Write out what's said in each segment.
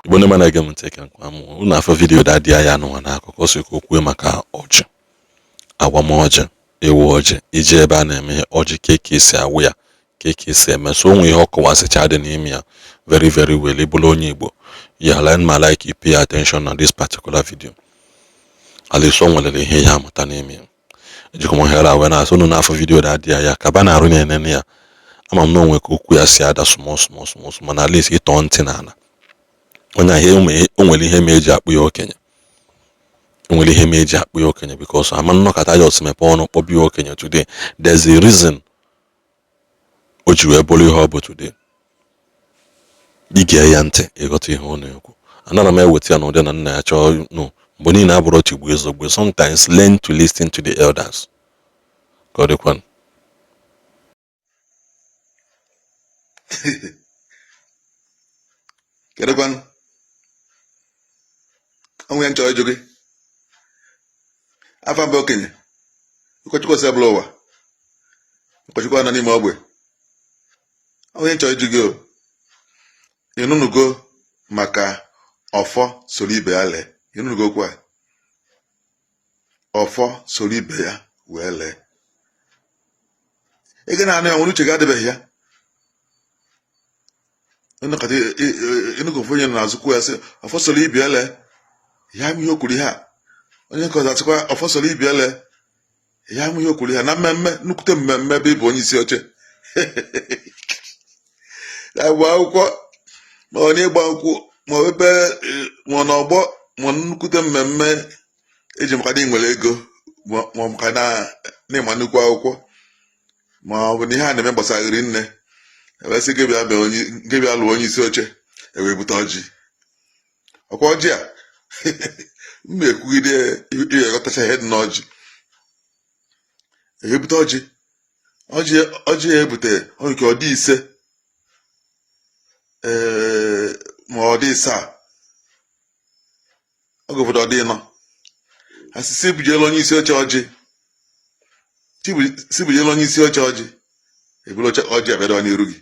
Igbo ndị na-ege m ntị, ekenekwa m unu. Afụ video daddy anyị anụnwa n'akụkụ, sị ka o kwue maka ọjị, awamọjị, ịwa ọjị, ije ebe a na-eme ihe ọjị, ka ka esi awụ ya, ka ka esi eme. So o nwee ihe ọ kọwasịcha dị n'ime ya very very well. Ịbụrụ onye Igbo ya learn ma like you pay attention na this particular video. At least o nwere ihe ya amụta n'ime ya. Ejikwa m ohere a wee na-asị unu na-afụ video daddy ya kaba na-arụ na-enene ya. Ama m na onwe ka okwu ya si ada small small small, mana at least ịtọ ntị n'ala onye ahụ, o nwere ihe ma eji akpụ ya okenye, o nwere ihe ma eji akpụ ya okenye, because ama nnọkọta ya ọsị mepe ọnụ kpọbụ ya okenye today. There's a reason o ji wee bụrụ ihe ọ bụ today. Ige ya ntị, ịghọta ihe ọ na-ekwu. Anara m eweta ya n'ụdị na nna ya chọọ no mgbe niile abụrụ tigbuo ezogbo. Sometimes learn to listen to the elders. Ka ọ dịkwanụ. Kedụkwanụ onwe ya nchọrọ ịjụ gị afa mba okenye ụkọchukwu Osebụlụwa, ụkọchukwu nọ n'ime ogbe. Onye nchọrọ ịjụ gị, o ịnụnụgo maka ọfọ soro ibe ya lee? Ịnụnụgo okwu a, ọfọ soro ibe ya wee lee? Ị ga na-anụ ya, nwere uche gị adịbeghị ya. Ịnọkọta ịnụkọ ofu onye nọ n'azụ kwuo ya, sị ọfọ soro ibe ya lee ya, ama ihe o kwuru ihe a. Onye nke ọzọ asịkwa ọfọ soro ibe ya lee ya, ama ihe o kwuru ihe a. Na mmemme, nnukwute mmemme ebe ị bụ onye isi oche agba akwụkwọ, ma ọ n'ịgba nkwụ, ma ọ ebe, ma ọ n'ọgbọ, ma ọ nnukwute mmemme eji maka na ị nwere ego, ma ọ maka na ị ma nnukwu akwụkwọ, ma ọ bụ na ihe a na-eme gbasara nne, ewee sị gị bịa gị bịa lụọ onye isi oche, ewee bute ọjị. Ọkwa ọjị a m na-ekwugide, ihe ghọtacha ihe dị n'ọjị. Ebute ọjị, ọjị ọjị ya ebute nke ọ dị 5, ee, ma ọ dị 7, oge ụfọdụ ọ dị 4. Asị sị bujelu onye isi oche ọjị, sị bujelu onye isi oche ọjị, eburu oche ọjị abịa n'iru gị.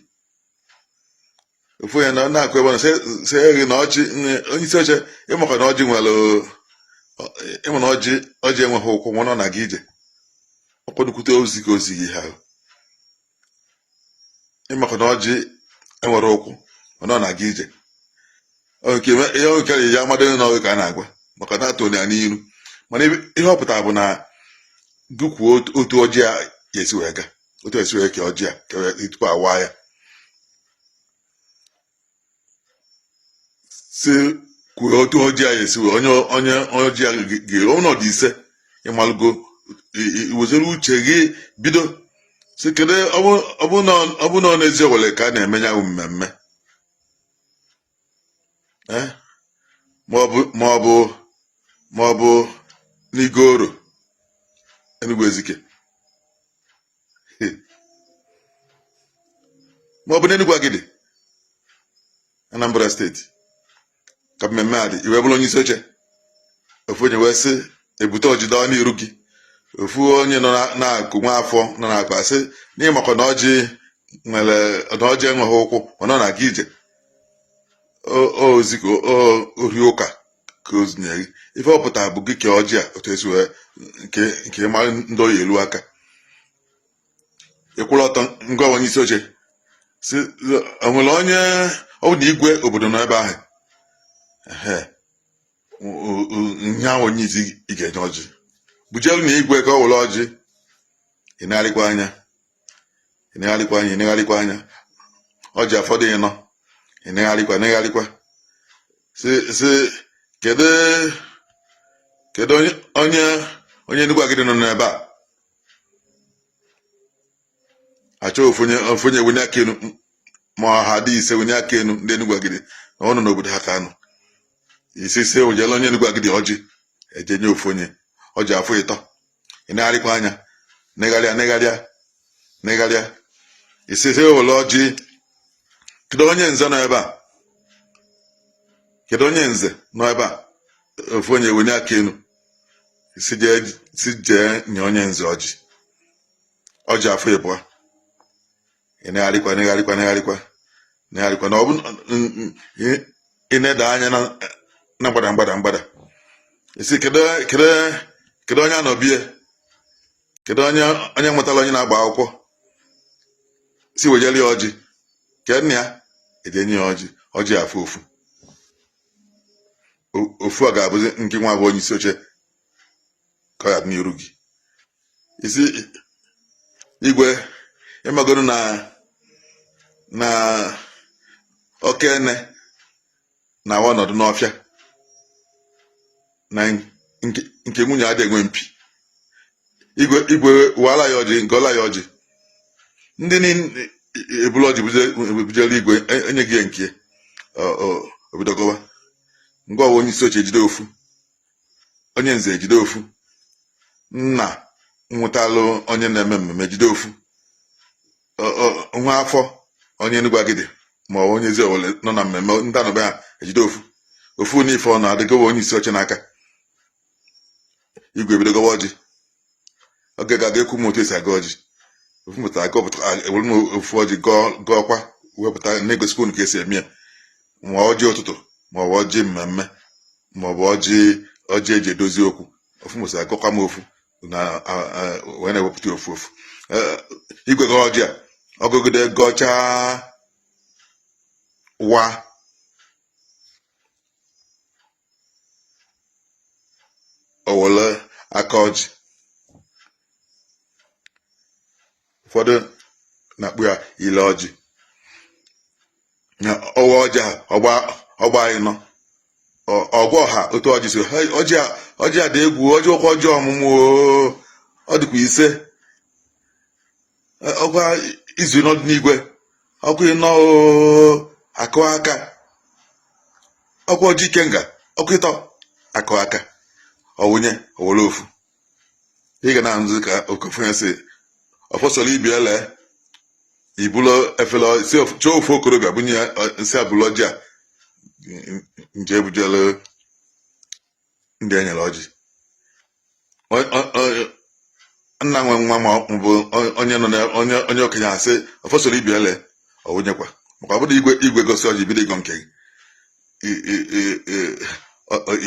Ofu onye na-akụ ebe ọ sị gị na ọjị onye isi oche, ịmaka na ọjị nwere, ịma na ọjị ọjị enweghị ụkwụ, nwa ọ na-aga ije. Ọkwa nnukwute ozi ka ozi gị ha. Ịmaka na ọjị enwere ụkwụ, mana ọ na-aga ije. Ihe nke ya amadị na ọgụ ka a na-agwa maka na atụ ya n'iru, mana ihe ọ pụtara bụ na gị kwuo otu ọjị a ga-esi wee gaa, otu esi wee kee ọjị a tupu awa ya, si kwuo otu ọjị a ga-esi wee onye onye ọjị a ga ọnọdụ 5. Ịmalụgo iwezere uche gị bido si kedu ọ bụ na ọ n'ezi owele ka a na-eme ya bụ mmemme, ma ọ bụ n'Igoro Enugu Ezike, ma ọ bụ n'Enugwu Agidi, Anambra steeti ka mmemme a dị, i wee bụrụ onye isi oche. Ofu onye wee sị ebute ọjị dọọ n'iru gị. Ofu onye nọ na-akụ, nwa afọ nọ na-akụ, asị na ịmakwa na ọjị nwere, na ọjị enweghị ụkwụ, mana ọ na-aga ije. Ozi ka ori ụka ka o nye gị. Ife ọ pụtara bụ gị kee ọjị a otu esi wee nke nke mara ndị oyi elu aka ịkwụrụ ọtọ ngwa onye isi oche si o nwere onye ọ bụ na igwe obodo nọ ebe ahụ, ehe nye ahụ onye isi ị ga-enye ọjị, bujelu na igwe ka ọ were ọjị. Ị na-arịkwa anya, ị na-arịkwa anya, ị na-arịkwa anya, ọjị afọdụ 4. Ị na-arịkwa, na-arịkwa, si si kedu kedu onye onye onye Enugwu Agidi nọ n'ebe a? Achọ ofu onye, ofu onye wenye aka enu, ma ha dị 5 wenye aka enu, ndị Enugwu Agidi na ọ nọ n'obodo ha ka anọ isi si ewejela onye Enugwu Agidi ọjị, eje nye ofu onye ọjị afọ 3. Ị na-arịkwa anya, negharịa, negharịa, negharịa, isi si ewele ọjị. Kedu onye nze nọ ebe a? Kedu onye nze nọ ebe a? Ofu onye wenye aka enu, si jee nye onye nze ọjị, ọjị afọ 2. Ị na-arịkwa, negharịkwa, negharịkwa, negharịkwa na ọ bụ Ị na-ede anya na na mgbada mgbada mgbada, ị sị kedu kedu kedu onye anọbie, kedu onye onye nwetara onye na-agba akwụkwọ, si wejere ya ọjị ke nna ya, eje nye ya ọjị, ọjị afụ ofu ofu a ga-abụzi nke nwa bụ onye isi oche ka ọ ya dị n'iru gị. Ị sị igwe, ịmagoro na na okene na-awa ọnọdụ n'ọfịa na nke nwunye adịghị enwe mpi. Igwe, igwe wala ya ọjị nke ọla ya ọjị, ndị niile ebulu ọjị bujere igwe, enye gị nke o bido gọwa. Ngwa, ọwa onye isi oche ejide ofu, onye nze ejide ofu, nna nwụtalụ onye na-eme mmemme ejide ofu, nwa afọ onye Enugwu Agidi ma ọ onye ezi Owele nọ na mmemme ndị anọbe ha ejide ofu ofu n'ife ọ na-adịgowa onye isi oche n'aka. Igwe ebido gọwa ọjị. Oge ga-aga ekwu m otu esi agọ ọjị. Ofu pụtara agọpụta, ewere m ofu ọjị gọọkwa, wepụta na-egosikwa unu ka esi eme ya, ma ọjị ụtụtụ ma ọ bụ ọjị mmemme ma ọ bụ ọjị ọjị eji edozi okwu. Ofu mbọsị agọkwa m ofu na wee na-ewepụta ofu ofu. Igwe gọọ ọjị a, ọgụgide gọchaa wa, o were aka ọjị, ụfọdụ na-akpọ ya ile ọjị, na ọwa ọjị a ọgba anyị nọ ọgwa ọha otu ọjị si. "Hey, ọjị a, ọjị a dị egwu, ọjị ụkwa, ọjị ọmụmụ oo, ọ dịkwa ise ọkwa izu nọ dị n'igwe ọkwa ịnọ oo, akụ aka ọkwa ọjị ikenga ọkwa ịtọ akụ aka ọwụnye owere ofu." Ị ga na-anụzi ka okofu ya si ọfọsọrọ ibi ele ibulu efere si chọọ ofu okorobịa bunye ya nsị abụlụ ọjị a nje ebujelu ndị e nyere ọjị. Nna nwe nwa ma ọ bụ onye nọ na onye onye okenye asị ọfọsọrọ ibi ele ọwụnyekwa, maka ọ bụrụ igwe igwe gosi ọjị bido ịgọ nke gị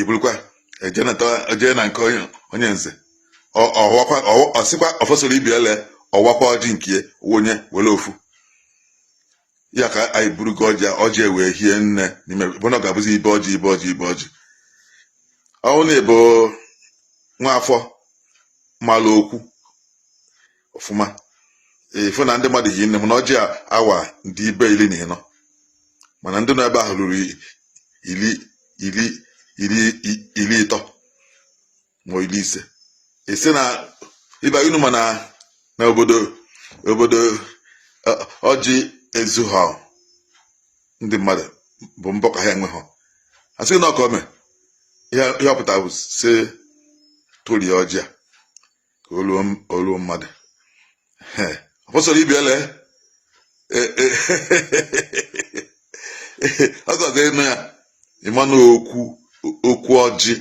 ibulukwa eje na nke onye nze, ọwakwa ọsịkwa ọfọsọrọ ibi ele, ọwakwa ọjị nke wonye were ofu ya ka anyị burugo ọjị a, ọjị ewee hie nne n'ime bụ na ọ ga-abụzi ibe ọjị ibe ọjị ibe ọjị. Ọ na ịbụ nwa afọ malụ okwu ọfụma, ịfụ na ndị mmadụ hi nne, mana ọjị a awa ndị ibe 14, mana ndị nọ ebe ahụ ruru iri iri iri 30 ma 50. Isi na ịba unu, ma na na obodo obodo ọjị ezughọ ndị mmadụ bụ mbọ ka ha enweghọ, asị na ọka ome ihe ọ pụtara bụ sị tụrie ọjị a ka o luo mmadụ. Ọfọsọrọ ibi ele ọ gọzọ ịnụ ya, ịma na okwu okwu ọjị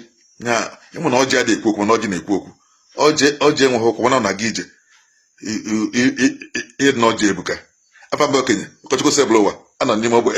ya, ịmụ na ọjị adịghị ekwu okwu, mana ọjị na-ekwu okwu. Ọjị ọjị enweghị okwu, mana ọ na-aga ije. Ịdị na ọjị ebuka. Afa mba okenye ụkọchukwu sebụl ụwa anọ n'ime ogbe.